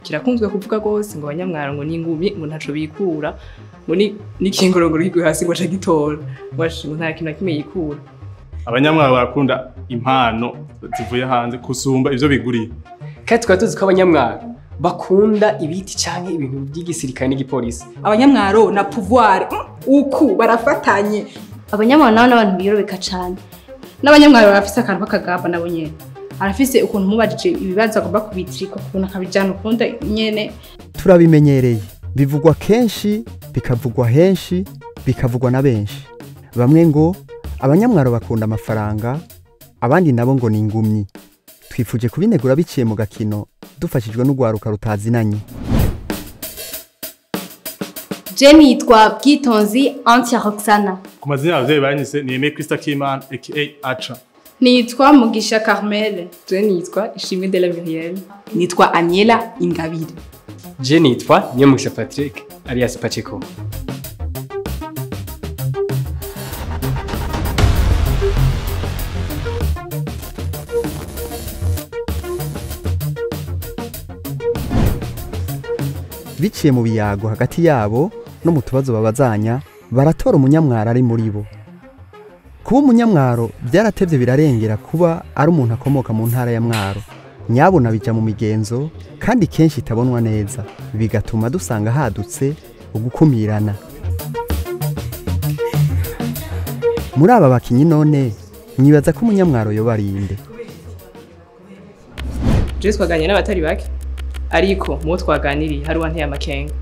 Kirakunzwe kuvuga gose ngo abanyamwaro ngo n'ingumi, ngo ntaco bikura, ngo n'ikingorongoro kiguye hasi ngo aca gitora, ngo nta kintu na kimwe yikura. Abanyamwaro barakunda impano zivuye hanze kusumba ivyo biguriye. Kandi tukaba tuzi ko abanyamwaro bakunda ibiti canke ibintu by'igisirikare n'igipolisi. Abanyamwaro na pouvoir uku barafatanye. Abanyamwaro nabo n'abantu biyorobeka cane. N'abanyamwaro barafise akantu k'akagamba nabo nyene. Arafise ukuntu mubajije ibibazo agomba kubitirika, ukuntu akabijana ukunda nyene. Turabimenyereye, bivugwa kenshi, bikavugwa henshi, bikavugwa na benshi. Bamwe ngo abanyamwaro bakunda amafaranga, abandi nabo ngo ni ingumyi. Twifuje kubinegura biciye mu gakino dufashijwe n'ugwaruka rutazinanye. Je nitwa Bwitonzi Antia Roxana. Ku mazina y'abavyeyi banyise ni Aimé Christa Kimana aka Acha. Nitwa Mugisha Carmel. Je nitwa Ishimwe de la Muriel. Nitwa Aniela Ingabire. Je nitwa Niyomugisha Patrick alias Pacheco. Biciye mu biyago hagati yabo no mu tubazo babazanya, baratora umunyamwaro ari muri bo. Kuba umunyamwaro byaratevye birarengera kuba ari umuntu akomoka mu ntara ya Mwaro. Nyabona bija mu migenzo kandi kenshi itabonwa neza, bigatuma dusanga hadutse ugukumirana. Muri aba bakinyi none mwibaza ko umunyamwaro yoba ari inde? Je twaganiriye n'abatari bake, ariko mu twaganiriye hari uwanteye amakenga.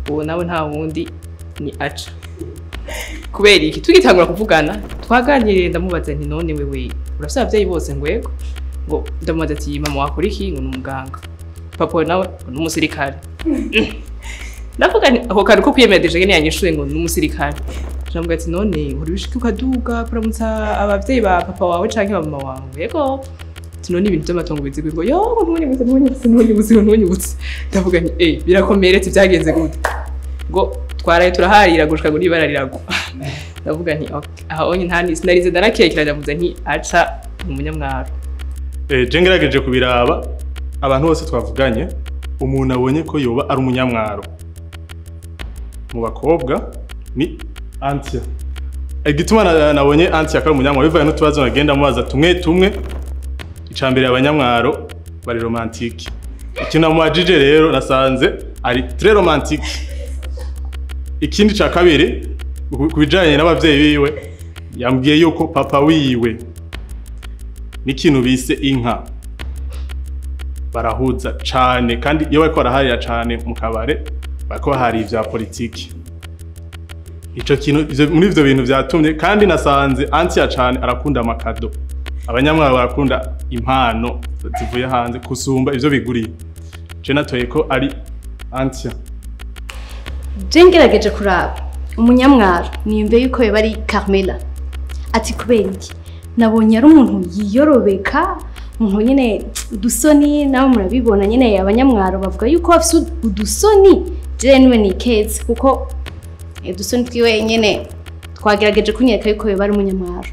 Uwo nawe nta wundi ni Aca. Kubera iki tugitangura kuvugana twaganiriye ndamubaza nti none wewe urafise abavyeyi bose? Ngo yego. Ngo ndamubaza ati mama wakora iki? Ngo ni umuganga. Papa nawe ngo ni umusirikare. Ndavuga nti ako kantu ko kwiyemera deja nyene yanyishuye ngo ni umusirikare. Ndamubaza ati none uri bishike ukaduga kuramutsa abavyeyi ba papa wawe canke ba mama wawe? Yego. Ati none ibintu by'amatongo bizigwe? Ngo yo ntunyibutse ntunyibutse ntunyibutse ntunyibutse. Ndavuga nti birakomeretse byagenze gute? Ngo twaraye turaharira gushika ngo nibara riragwa. Ndavuga nti okay, aho onye nta sinarize ndarakekera, ndavuze nti Aca ni umunyamwaro. Je ngerageje kubiraba abantu bose twavuganye, umuntu abonye ko yoba ari umunyamwaro mu bakobwa ni Antia. Igituma nabonye Antia ko ari umunyamwaro bivaye n'utubazo nagenda mubaza tumwe tumwe. Icambere abanyamwaro bari romantique. Ikintu namubajije rero nasanze ari très romantique. Ikindi ca kabiri kubijanye n'abavyeyi biwe, yambwiye yuko papa wiwe n'ikintu bise inka barahuza cane, kandi iyo bariko baraharira cane mu kabare bariko bahari ivya politiki. Ico kintu muri ivyo bintu vyatumye kandi nasanze Antia cane arakunda amakado. Abanyamwaro barakunda impano zivuye hanze kusumba ivyo biguriye. Je natoye ko ari Antia. Je ngerageje kuraba umunyamwaro niyumve yuko yoba ari Carmela. Ati kubera iki? Nabonye ari umuntu yiyorobeka, umuntu nyene udusoni, nawe murabibona nyene abanyamwaro bavuga yuko bafise udusoni. Je niwe niketse kuko udusoni twiwe nyene twagerageje kunyereka yuko yoba ari umunyamwaro.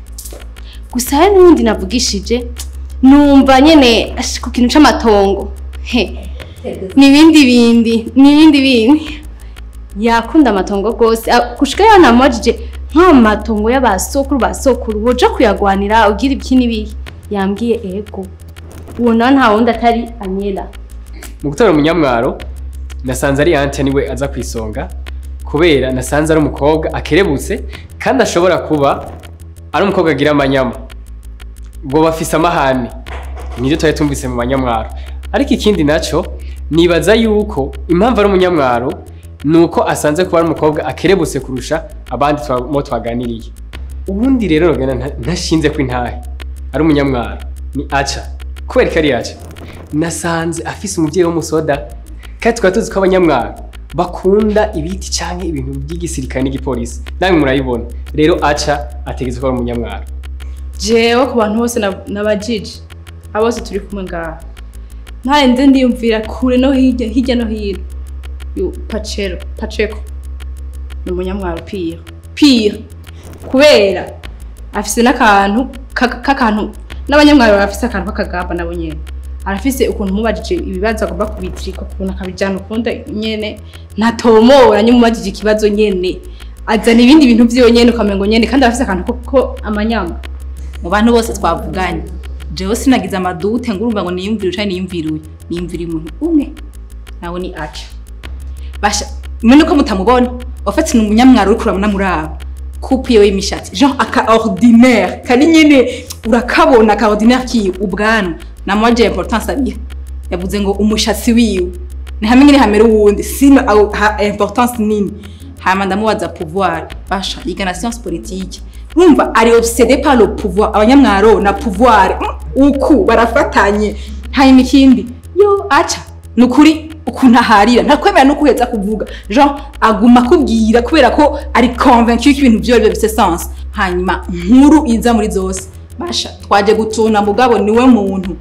Gusa hari n'uwundi navugishije numva nyene ku kintu c'amatongo. Nibindi bindi, nibindi bindi. Yakunda amatongo gose, gushika yaho namubajije nk'amatongo y'abasokuru basokuru woja kuyagwanira ugira ibiki n'ibihe, yambwiye ego. Uwo nawe nta wundi atari Aniela. Mu gutora umunyamwaro nasanze ari Antia niwe aza kwisonga, kubera nasanze ari umukobwa akerebutse kandi ashobora kuba ari umukobwa agira amanyama, ngo bafise amahane, nivyo twari tumvise mu banyamwaro. Ariko ikindi naco nibaza yuko impamvu ari umunyamwaro nuko asanze kuba ari umukobwa akerebutse kurusha abandi mo twaganiriye. Ubundi rero rogana ntashinze ko intahe ari umunyamwaro ni Aca. Kubera ko ari Aca nasanze afise umuvyeyi w'umusoda, kandi tukaba tuzi ko abanyamwaro bakunda ibiti canke ibintu by'igisirikare n'igipolisi, namwe murabibona. Rero Aca ategetswe kuba ari umunyamwaro. Jewe ku bantu bose nabajije abo bose turi kumwe ngaha, ntarenze ndiyumvira kure no hirya hirya no hino. Yo Pacheco ni umunyamwaro pire pire, kubera afise n'akantu k'akantu n'abanyamwaro bafise akantu k'akagamba nabo nyene. Arafise ukuntu mubajije ibibazo agomba kubitirika, ukuntu akabijana ukundi nyene, ntatomora nyumubajije ikibazo nyene azana ibindi bintu vyiwe nyene ukamengo nyene, kandi arafise akantu ko amanyama. Mu bantu bose twavuganye jewe sinagize amadute ngurumva ngo niyumvire ucaye niyumviruye, niyumvira umuntu umwe nawe ni Aca. Basha mwene ko mutamubona wafati ni umunyamwaro uri kurabona muraba coupe yewe imishatsi genre aka ordinaire kari nyene urakabona ka ordinaire ki ubwanwa na mwaje importance abiha yavuze ngo umushatsi wiwe ni hamwe nyene hamera uwundi sino ha importance nini. Hama ndamubaza pouvoir basha yiga na science politique, urumva ari obsédé par le pouvoir, abanyamwaro na pouvoir uku barafatanye. Hanyuma ikindi yo Aca nukuri ukuntu aharira ntakwemera no kuheza kuvuga, genre aguma kubwira kubera ko ari convaincu ko ibintu byo bifite sens. Hanyuma nkuru iza muri zose basha twaje gutuna mugabo niwe muntu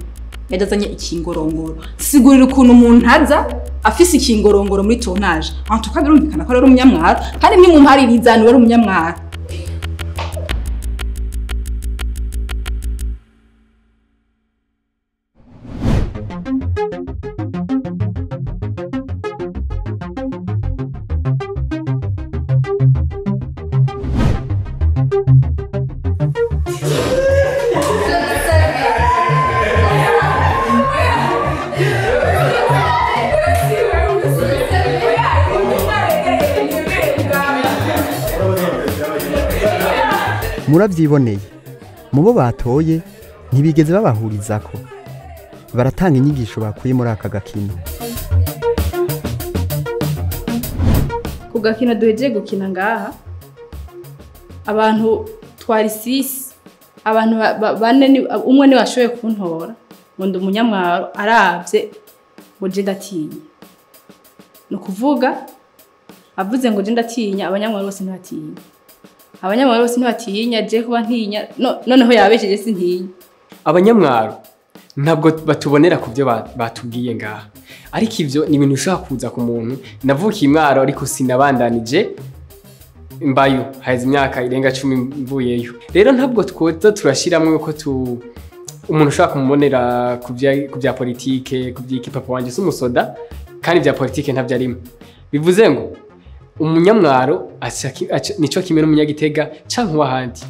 yajazanye ikingorongoro. Sigurira ukuntu umuntu aza afise ikingorongoro muri tournage, en tout cas birumvikana ko ari umunyamwaro, kandi mwe mumpaririza ni ari umunyamwaro. Muravyiboneye mubo batoye ntibigeze babahurizako, baratanga inyigisho bakuye muri aka gakino. Ku gakino duhejeje gukina ngaha abantu twari 6, abantu bane ni umwe ni washoboye kuntora ngo ndi umunyamwaro aravye ngo je ndatinya. Ni ukuvuga avuze ngo je ndatinya, abanyamwaro bose ntibatinya. Abanyamwaro bose ntibatinya, je kuba ntinya noneho yabesheje sintinya. Abanyamwaro ntabwo batubonera ku byo batubwiye ngaha, ariko ivyo ni ibintu ushobora kuza ku muntu. Navukiye imwaro ariko sinabandanije mbayo, haheze imyaka irenga 10 mvuyeyo. Rero ntabwo twoza turashiramwe ko umuntu ushobora kumubonera ku bya politike, ku by'iki. Papa wanje si umusoda kandi bya politike ntavyo arimo. Bivuze ngo umunyamwaro nico kimwe n'umunyagitega canke uwahandi.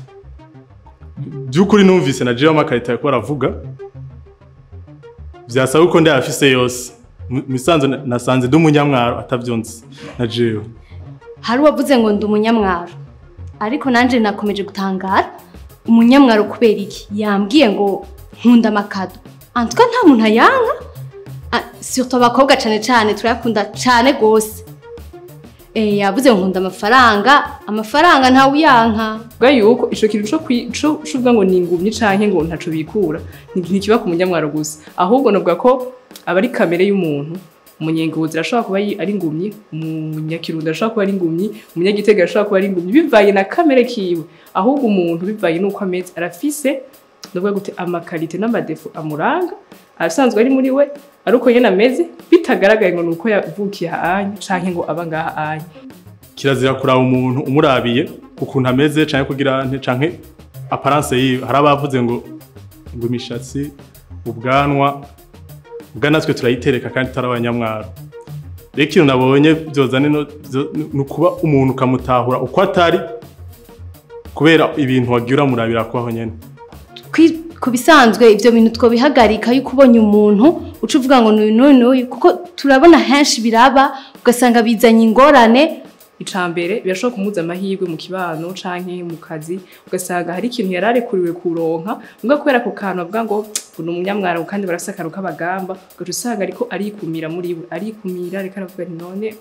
Byukuri numvise na jewe amakarita yako aravuga vyasaba uko ndayafise yose. Misanzo nasanze ndi umunyamwaro atavyonse na jewe. Hari uwavuze ngo ndi umunyamwaro, ariko nanje nakomeje gutangara. Umunyamwaro kubera iki? Yambwiye ngo nkunda amakado. En tout cas nta muntu ayanka, surtout abakobwa cane cane turayakunda cane gose. Yavuze ngo nkunda amafaranga, amafaranga ntawe uyanka. Bwa yuko ico kintu co cuvuga ngo ni ingumyi canke ngo ntaco bikura ntikiba ku munyamwaro gusa, ahubwo novuga ko aba ari kamere y'umuntu. Umunyengozi arashobora kuba ari ingumyi, umunyakirundo arashobora kuba ari ingumyi, umunyagitega arashobora kuba ari ingumyi, bivaye na kamere kiwe. Ahubwo umuntu bivaye nuko ameze arafise novuga gute amakarite n'amadefo amuranga asanzwe ari muri we, ariko nyene ameze bitagaragaye ngo nuko yavukiye ahanye canke ngo aba ngaha ahanye. Kirazira kuraba umuntu umurabiye ukuntu ameze canke kugira nte canke apparence yiwe. Hari abavuze ngo imishatsi, ubwanwa, ubwa natwe turayitereka kandi tutari abanyamwaro. Rero ikintu nabonye byozane ni ukuba umuntu ukamutahura uko atari kubera ibintu wagiye uramurabira kwaho nyene. Ku bisanzwe ivyo bintu twobihagarika yuko ubonye umuntu uca uvuga ngo n'uyu n'uyu, kuko turabona henshi biraba ugasanga bizanye ingorane. Icambere birashobora kumuza amahirwe mu kibano canke mu kazi, ugasanga hari ikintu yararekuriwe kuronka mbwa kubera ko kantu avuga ngo ni umunyamwaro kandi barafise akantu k'abagamba, ugaca usanga ariko arikumira muri we, arikumira ariko aravuga nti none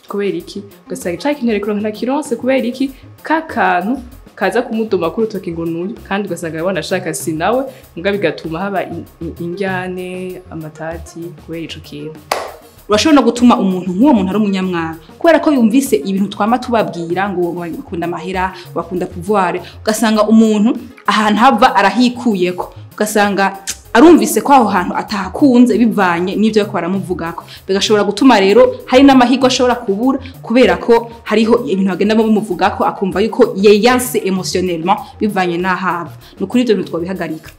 kubera iki, ugasanga ca kintu yarekuronka ntakironse kubera iki, ka kantu kaza kumudoma kuri urutoki ngo nuyu, kandi ugasanga wanashaka si nawe, mbwa bigatuma haba injyane, amatati kubera ico kintu. Urashobora no gutuma umuntu nk'uwo muntu ari umunyamwaro kubera ko yumvise ibintu twama tubabwira ngo bakunda amahera, bakunda pouvoir, ugasanga umuntu ahantu hava arahikuyeko, ugasanga arumvise ko aho hantu atahakunze bivanye n'ivyo bariko baramuvugako. Bigashobora gutuma rero hari n'amahirwe ashobora kubura kubera ko hariho ibintu bagenda bamuvugako akumva yuko yeyanse émotionnellement bivanye n'ahava. Ni ukuri ivyo bintu twobihagarika.